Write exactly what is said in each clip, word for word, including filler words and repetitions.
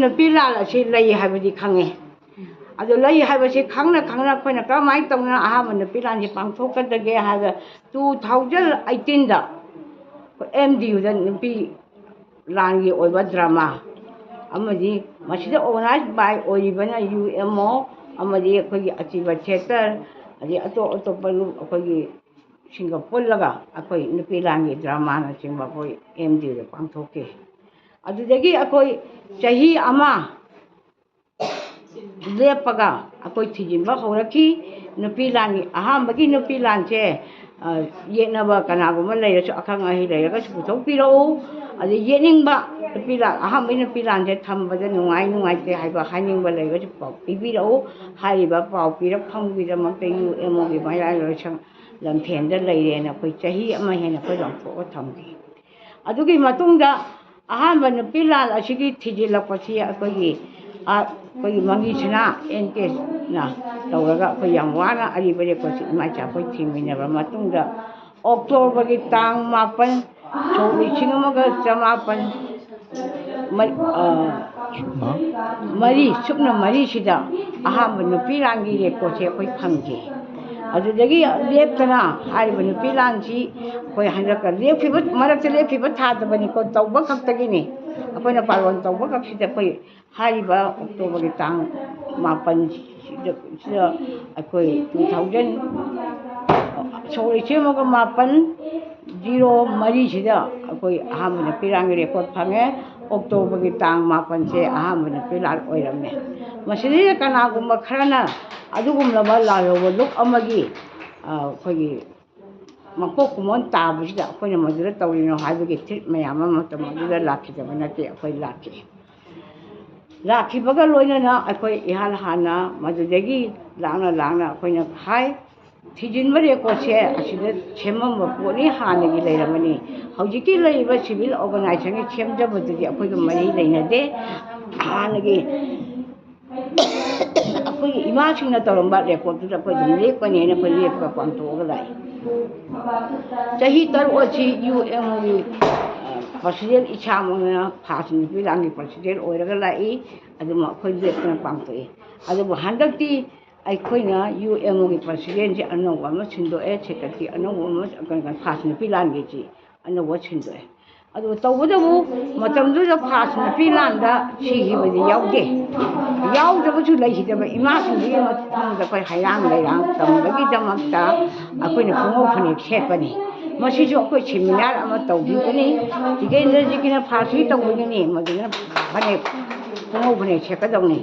ꯅꯨꯄꯤ ꯂꯥꯟ ꯑꯁꯤ ꯂꯩ ꯍꯥꯏꯕꯗꯤ ꯈꯪꯉꯦ꯫ ꯑꯗꯨ ꯂꯩ ꯍꯥꯏꯕꯁꯤ ꯈꯪꯅ ꯈꯪꯅ ꯑꯩꯈꯣꯏꯅ ꯀꯔꯝꯍꯥꯏꯅ ꯇꯧꯗꯅ ꯑꯍꯥꯟꯕ ꯅꯨꯄꯤ ꯂꯥꯟꯁꯤ ꯄꯥꯡꯊꯣꯛꯀꯗꯒꯦ ꯍꯥꯏꯕꯗ, ꯇꯨ ꯊꯥꯎꯖꯟ ꯑꯩꯠꯇꯤꯟꯗ ꯑꯦꯝ ꯗꯤ ꯌꯨꯗ ꯅꯨꯄꯤ ꯂꯥꯟꯒꯤ ꯑꯣꯏꯕ ꯗ꯭ꯔꯃꯥ ꯑꯃꯗꯤ ꯃꯁꯤꯗ ꯑꯣꯔꯒꯅꯥꯏꯖ ꯕꯥꯏ ꯑꯣꯏꯔꯤꯕꯅ ꯌꯨ ꯑꯦꯝ ꯑꯣ ꯑꯃꯗꯤ ꯑꯩꯈꯣꯏꯒꯤ ꯑꯆꯤꯕ ꯊꯤꯌꯦꯇꯔ, ꯑꯗꯩ ꯑꯇꯣꯞ ꯑꯇꯣꯞꯄ ꯂꯨꯞ ꯑꯩꯈꯣꯏꯒꯤ ꯁꯤꯡꯒ ꯄꯨꯜꯂꯒ ꯑꯩꯈꯣꯏ ꯅꯨꯄꯤ ꯂꯥꯟꯒꯤ ꯗ꯭ꯔꯃꯥꯅꯆꯤꯡꯕ ꯑꯩꯈꯣꯏ ꯑꯦꯝ ꯗꯤ ꯌꯨꯗ ꯄꯥꯡꯊꯣꯛꯈꯤ꯫ ꯑꯗꯨꯗꯒꯤ ꯑꯩꯈꯣꯏ ꯆꯍꯤ ꯑꯃ ꯂꯦꯞꯄꯒ ꯑꯩꯈꯣꯏ ꯊꯤꯖꯤꯟꯕ ꯍꯧꯔꯛꯈꯤ꯫ ꯅꯨꯄꯤ ꯂꯥꯟꯒꯤ ꯑꯍꯥꯟꯕꯒꯤ ꯅꯨꯄꯤ ꯂꯥꯟꯁꯦ, ꯑ, ꯌꯦꯛꯅꯕ ꯀꯅꯥꯒꯨꯝꯕ ꯂꯩꯔꯁꯨ, ꯑꯈꯪ ꯑꯍꯩ ꯂꯩꯔꯒꯁꯨ ꯄꯨꯊꯣꯛꯄꯤꯔꯛꯎ꯫ ꯑꯗꯩ ꯌꯦꯛꯅꯤꯡꯕ ꯅꯨꯄꯤ ꯂꯥꯟ, ꯑꯍꯥꯟꯕꯒꯤ ꯅꯨꯄꯤ ꯂꯥꯟꯁꯦ ꯊꯝꯕꯗ ꯅꯨꯡꯉꯥꯏ ꯅꯨꯡꯉꯥꯏꯇꯦ ꯍꯥꯏꯕ ꯍꯥꯏꯅꯤꯡꯕ ꯂꯩꯔꯒꯁꯨ ꯄꯥꯎ ꯄꯤꯕꯤꯔꯛꯎ꯫ ꯍꯥꯏꯔꯤꯕ ꯄꯥꯎ ꯄꯤꯔꯛꯐꯝꯒꯤꯗꯃꯛꯇ ꯌꯨ ꯑꯦꯝ ꯑꯣꯒꯤ ꯃꯌꯥꯏ ꯂꯣꯏꯁꯪ ꯂꯝꯐꯦꯟꯗ ꯂꯩꯔꯦꯅ ꯑꯩꯈꯣꯏ ꯆꯍꯤ ꯑꯃ ꯍꯦꯟꯅ ꯑꯩꯈꯣꯏ ꯂꯥꯎꯊꯣꯛꯑꯒ ꯊꯝꯈꯤ꯫ ꯑꯗꯨꯒꯤ ꯃꯇꯨꯡꯗ ꯑꯍꯥꯟꯕ ꯅꯨꯄꯤ ꯂꯥꯟ ꯑꯁꯤꯒꯤ ꯊꯤꯖꯤꯜꯂꯛꯄꯁꯤ ꯑꯩꯈꯣꯏꯒꯤ, ꯑ, ꯑꯩꯈꯣꯏꯒꯤ ꯃꯪꯒꯤ ꯁꯅꯥ ꯑꯦꯟ ꯀꯦꯅ ꯇꯧꯔꯒ ꯑꯩꯈꯣꯏ ꯌꯥꯝ ꯋꯥꯅ ꯑꯔꯤꯕ ꯔꯦꯀꯣꯔꯠꯁꯤ ꯏꯃꯥ ꯏꯆꯥ ꯑꯩꯈꯣꯏ ꯊꯤꯃꯤꯟꯅꯕ ꯃꯇꯨꯡꯗ ꯑꯣꯛꯇꯣꯕꯔꯒꯤ ꯇꯥꯡ ꯃꯥꯄꯟ, ꯁꯣꯛ ꯂꯤꯁꯤꯡ ꯑꯃꯒ ꯆꯃꯥꯄꯟ ꯃ-, ꯑ, ꯃꯔꯤ, ꯁꯨꯞꯅ ꯃꯔꯤꯁꯤꯗ ꯑꯍꯥꯟꯕ ꯅꯨꯄꯤ ꯂꯥꯟꯒꯤ ꯔꯦꯀꯣꯔꯠꯁꯦ ꯑꯩꯈꯣꯏ ꯐꯪꯈꯤ꯫ ꯑꯗꯨꯗꯒꯤ ꯂꯦꯞꯇꯅ ꯍꯥꯏꯔꯤꯕ ꯅꯨꯄꯤ ꯂꯥꯟꯁꯤ ꯑꯩꯈꯣꯏ ꯍꯟꯗꯛꯀ ꯂꯦꯞꯈꯤꯕ, ꯃꯔꯛꯇ ꯂꯦꯞꯈꯤꯕ ꯊꯥꯗꯕꯅꯤꯀꯣ, ꯇꯧꯕ ꯈꯛꯇꯒꯤꯅꯤ꯫ ꯑꯩꯈꯣꯏꯅ ꯄꯥꯂꯣꯟ ꯇꯧꯕ ꯈꯛꯁꯤꯗ ꯑꯩꯈꯣꯏ ꯍꯥꯏꯔꯤꯕ ꯑꯣꯛꯇꯣꯕꯔꯒꯤ ꯇꯥꯡ ꯃꯥꯄꯟ ꯁꯤꯗ, ꯁꯤꯗ ꯑꯩꯈꯣꯏ ꯇꯨ ꯊꯥꯎꯖꯟ, ꯁꯣꯛ ꯂꯤꯁꯤꯡ ꯑꯃꯒ ꯃꯥꯄꯟ ꯖꯤꯔꯣ ꯃꯔꯤꯁꯤꯗ ꯑꯩꯈꯣꯏ ꯑꯍꯥꯟꯕ ꯅꯨꯄꯤ ꯂꯥꯟꯒꯤ ꯔꯦꯀꯣꯔꯠ ꯐꯪꯉꯦ꯫ ꯑꯣꯛꯇꯣꯕꯔꯒꯤ ꯇꯥꯡ ꯃꯥꯄꯟꯁꯦ ꯑꯍꯥꯟꯕ ꯅꯨꯄꯤ ꯂꯥꯟ ꯑꯣꯏꯔꯝꯃꯦ꯫ ꯃꯁꯤꯗꯩꯗ ꯀꯅꯥꯒꯨꯝꯕ ꯈꯔꯅ ꯑꯗꯨꯒꯨꯝꯂꯕ ꯂꯥꯜꯍꯧꯕ ꯂꯨꯞ ꯑꯃꯒꯤ, ꯑ, ꯑꯩꯈꯣꯏꯒꯤ ꯃꯀꯣꯛ ꯀꯨꯝꯑꯣꯟ ꯇꯥꯕꯁꯤꯗ ꯑꯩꯈꯣꯏꯅ ꯃꯗꯨꯗ ꯇꯧꯔꯤꯅꯣ ꯍꯥꯏꯕꯒꯤ ꯊ꯭ꯔꯦꯠ ꯃꯌꯥꯝ ꯑꯃ ꯃꯇꯝ ꯑꯗꯨꯗ ꯂꯥꯛꯈꯤꯗꯕ ꯅꯠꯇꯦ, ꯑꯩꯈꯣꯏ ꯂꯥꯛꯈꯤ꯫ ꯂꯥꯛꯈꯤꯕꯒ ꯂꯣꯏꯅꯅ ꯑꯩꯈꯣꯏ ꯏꯍꯥꯟ ꯍꯥꯟꯅ ꯃꯗꯨꯗꯒꯤ ꯂꯥꯛꯅ ꯂꯥꯛꯅ ꯑꯩꯈꯣꯏꯅ ꯍꯥꯏ, ꯊꯤꯖꯤꯟꯕ ꯔꯦꯀꯣꯔꯠꯁꯦ ꯑꯁꯤꯗ ꯁꯦꯝꯃꯝꯕ ꯄꯣꯠꯅꯤ, ꯍꯥꯟꯅꯒꯤ ꯂꯩꯔꯕꯅꯤ꯫ ꯍꯧꯖꯤꯛꯀꯤ ꯂꯩꯔꯤꯕ ꯁꯤꯚꯤꯜ ꯑꯣꯔꯒꯅꯥꯏꯖꯦꯁꯟꯒꯤ ꯁꯦꯝꯖꯕꯗꯨꯗꯤ ꯑꯩꯈꯣꯏꯒ ꯃꯔꯤ ꯂꯩꯅꯗꯦ꯫ ꯍꯥꯟꯅꯒꯤ ꯑꯩꯈꯣꯏꯒꯤ ꯏꯃꯥꯁꯤꯡꯅ ꯇꯧꯔꯝꯕ ꯔꯦꯀꯣꯔꯠꯇꯨꯗ ꯑꯩꯈꯣꯏ ꯑꯗꯨꯝ ꯂꯦꯞꯀꯅꯤ ꯍꯥꯏꯅ ꯑꯩꯈꯣꯏ ꯂꯦꯞꯄꯒ ꯄꯥꯡꯊꯣꯛꯑꯒ ꯂꯥꯛꯏ꯫ ꯆꯍꯤ ꯇꯔꯨꯛ ꯑꯁꯤ ꯌꯨ ꯑꯦꯝ ꯑꯣꯒꯤ, ꯑ, ꯄ꯭ꯔꯁꯤꯗꯦꯟ ꯏꯁꯥꯃꯛꯅ ꯐꯥꯁ ꯅꯨꯄꯤ ꯂꯥꯟꯒꯤ ꯄ꯭ꯔꯁꯤꯗꯦꯟ ꯑꯣꯏꯔꯒ ꯂꯥꯛꯏ꯫ ꯑꯗꯨꯃ ꯑꯩꯈꯣꯏ ꯂꯦꯞꯇꯅ ꯄꯥꯡꯊꯣꯛꯏ꯫ ꯑꯗꯨꯕꯨ ꯍꯟꯗꯛꯇꯤ ꯑꯩꯈꯣꯏꯅ ꯌꯨ ꯑꯦꯝ ꯑꯣꯒꯤ ꯄ꯭ꯔꯁꯤꯗꯦꯟꯁꯤ ꯑꯅꯧꯕ ꯑꯃ ꯁꯤꯟꯗꯣꯛꯑꯦ, ꯁꯦꯀ꯭ꯔꯦꯇꯔꯤ ꯑꯅꯧꯕ ꯑꯃ, ꯀꯩꯅꯣ, ꯐꯥꯁ ꯅꯨꯄꯤ ꯂꯥꯟꯒꯤꯁꯤ ꯑꯅꯧꯕ ꯁꯤꯟꯗꯣꯛꯑꯦ꯫ ꯑꯗꯨ ꯇꯧꯕꯇꯕꯨ ꯃꯇꯝꯗꯨꯗ ꯐꯥꯁ ꯅꯨꯄꯤ ꯂꯥꯟꯗ ꯁꯤꯈꯤꯕꯗꯤ ꯌꯥꯎꯗꯦ꯫ ꯌꯥꯎꯗꯕꯁꯨ ꯂꯩꯈꯤꯗꯕ ꯏꯃꯥꯁꯤꯡꯗꯨꯒꯤ ꯃꯐꯝꯗ ꯑꯩꯈꯣꯏ ꯍꯩꯔꯥꯡ ꯂꯩꯔꯥꯡ ꯇꯝꯕꯒꯤꯗꯃꯛꯇ ꯑꯩꯈꯣꯏꯅ ꯄꯨꯡꯉꯧ ꯐꯅꯦꯛ ꯁꯦꯠꯄꯅꯤ꯫ ꯃꯁꯤꯁꯨ ꯑꯩꯈꯣꯏ ꯁꯦꯃꯤꯅꯥꯔ ꯑꯃ ꯇꯧꯈꯤꯕꯅꯤ꯫ ꯇꯤꯀꯦꯟꯗ꯭ꯔꯖꯤꯠꯀꯤꯅ ꯐꯥꯁꯀꯤ ꯇꯧꯕꯒꯤꯅꯤ, ꯃꯗꯨꯅ ꯐꯅꯦꯛ, ꯄꯨꯡꯉꯧ ꯐꯅꯦꯛ ꯁꯦꯠꯀꯗꯧꯅꯤ꯫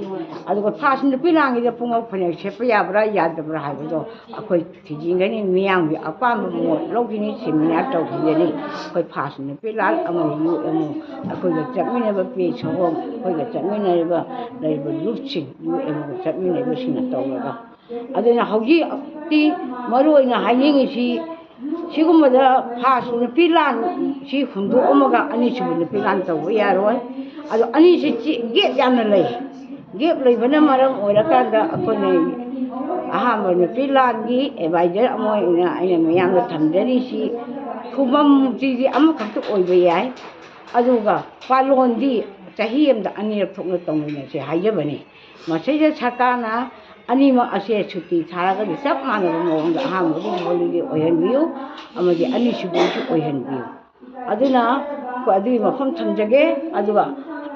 ꯑꯗꯨꯒ ꯐꯥꯁ ꯅꯨꯄꯤ ꯂꯥꯟꯒꯤꯗ ꯄꯨꯡꯉꯧ ꯐꯅꯦꯛ ꯁꯦꯠꯄ ꯌꯥꯕ꯭ꯔꯥ ꯌꯥꯗꯕ꯭ꯔꯥ ꯍꯥꯏꯕꯗꯣ ꯑꯩꯈꯣꯏ ꯊꯤꯖꯤꯟꯒꯅꯤ, ꯃꯤꯌꯥꯝꯒꯤ ꯑꯄꯥꯝꯕ ꯃꯣꯠ ꯂꯧꯈꯤꯅꯤ, ꯁꯦꯃꯤꯅꯥꯔ ꯇꯧꯈꯤꯒꯅꯤ꯫ ꯑꯩꯈꯣꯏ ꯐꯥꯁ ꯅꯨꯄꯤ ꯂꯥꯟ ꯑꯃꯗꯤ ꯌꯨ ꯑꯦꯝ ꯑꯣ, ꯑꯩꯈꯣꯏꯒ ꯆꯠꯃꯤꯟꯅꯕ ꯄꯦ ꯁꯒꯣꯝ, ꯑꯩꯈꯣꯏꯒ ꯆꯠꯃꯤꯟꯅꯔꯤꯕ ꯂꯩꯔꯤꯕ ꯂꯨꯞꯁꯤꯡ, ꯌꯨ ꯑꯦꯝ ꯑꯣꯒ ꯆꯠꯃꯤꯟꯅꯔꯤꯕꯁꯤꯡꯅ ꯇꯧꯔꯒ꯫ ꯑꯗꯨꯅ ꯍꯧꯖꯤꯛꯇꯤ ꯃꯔꯨ ꯑꯣꯏꯅ ꯍꯥꯏꯅꯤꯡꯉꯤꯁꯤ, ꯁꯤꯒꯨꯝꯕꯗ ꯐꯥꯁ ꯅꯨꯄꯤ ꯂꯥꯟ ꯁꯤ ꯍꯨꯟꯗꯣꯛꯑꯝꯃꯒ ꯑꯅꯤꯁꯨꯕ ꯅꯨꯄꯤ ꯂꯥꯟ ꯇꯧꯕ ꯌꯥꯔꯣꯏ꯫ ꯑꯗꯣ ꯑꯅꯤꯁꯤ ꯆꯤ-, ꯒꯦꯞ ꯌꯥꯝꯅ ꯂꯩ꯫ ꯒꯦꯞ ꯂꯩꯕꯅ ꯃꯔꯝ ꯑꯣꯏꯔꯀꯥꯟꯗ ꯑꯩꯈꯣꯏꯅ ꯑꯍꯥꯟꯕ ꯅꯨꯄꯤ ꯂꯥꯟꯒꯤ ꯑꯦꯗꯚꯥꯏꯖꯔ ꯑꯃ ꯑꯣꯏꯅ ꯑꯩꯅ ꯃꯌꯥꯝꯗ ꯊꯝꯖꯔꯤꯁꯤ, ꯈꯨꯕꯝꯁꯤꯗꯤ ꯑꯃꯈꯛꯇ ꯑꯣꯏꯕ ꯌꯥꯏ, ꯑꯗꯨꯒ ꯄꯥꯂꯣꯟꯗꯤ ꯆꯍꯤ ꯑꯃꯗ ꯑꯅꯤꯔꯛ ꯊꯣꯛꯅ ꯇꯧꯃꯤꯟꯅꯁꯦ ꯍꯥꯏꯖꯕꯅꯤ꯫ ꯃꯁꯤꯗ ꯁꯔꯀꯥꯔꯅ ꯑꯅꯤꯃꯛ ꯑꯁꯦ ꯁꯨꯇꯤ ꯊꯥꯔꯒꯗꯤ ꯆꯞ ꯃꯥꯟꯅꯕ ꯃꯑꯣꯡꯗ ꯑꯍꯥꯟꯕꯒꯤ ꯍꯣꯂꯤꯗꯦ ꯑꯣꯏꯍꯟꯕꯤꯌꯨ ꯑꯃꯗꯤ ꯑꯅꯤꯁꯨꯕꯒꯤꯁꯨ ꯑꯣꯏꯍꯟꯕꯤꯌꯨ꯫ ꯑꯗꯨꯅ ꯑꯩꯈꯣꯏ ꯑꯗꯨꯒꯤ ꯃꯐꯝ ꯊꯝꯖꯒꯦ꯫ ꯑꯗꯨꯒ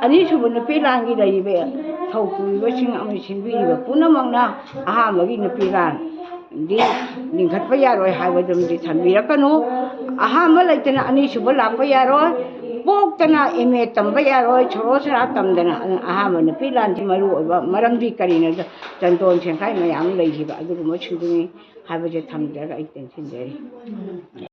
ꯑꯅꯤꯁꯨꯕ ꯅꯨꯄꯤ ꯂꯥꯟꯒꯤ ꯂꯩꯔꯤꯕ ꯊꯧ ꯄꯨꯔꯤꯕꯁꯤꯡ ꯑꯃꯗꯤ ꯁꯤꯟꯕꯤꯔꯤꯕ ꯄꯨꯝꯅꯃꯛꯅ ꯑꯍꯥꯟꯕꯒꯤ ꯅꯨꯄꯤ ꯂꯥꯟꯗꯤ ꯂꯤꯡꯈꯠꯄ ꯌꯥꯔꯣꯏ ꯍꯥꯏꯕꯗꯨꯃꯗꯤ ꯊꯝꯕꯤꯔꯛꯀꯅꯨ꯫ ꯑꯍꯥꯟꯕ ꯂꯩꯇꯅ ꯑꯅꯤꯁꯨꯕ ꯂꯥꯛꯄ ꯌꯥꯔꯣꯏ, ꯄꯣꯛꯇꯅ ꯑꯦꯝ ꯑꯦ ꯇꯝꯕ ꯌꯥꯔꯣꯏ, ꯁꯣꯔꯣ ꯁꯔꯥ ꯇꯝꯗꯅ ꯑꯍꯥꯟꯕ ꯅꯨꯄꯤ ꯂꯥꯟꯁꯤ ꯃꯔꯨ ꯑꯣꯏꯕ ꯃꯔꯝꯗꯤ ꯀꯔꯤꯅꯣꯗ ꯆꯟꯗꯣꯟ ꯁꯦꯡꯈꯥꯏ ꯃꯌꯥꯝ ꯂꯩꯈꯤꯕ ꯑꯗꯨꯒꯨꯝꯕꯁꯤꯡꯗꯨꯅꯤ ꯍꯥꯏꯕꯁꯦ ꯊꯝꯖꯔꯒ ꯑꯩ ꯇꯦꯟꯁꯤꯟꯖꯔꯤ꯫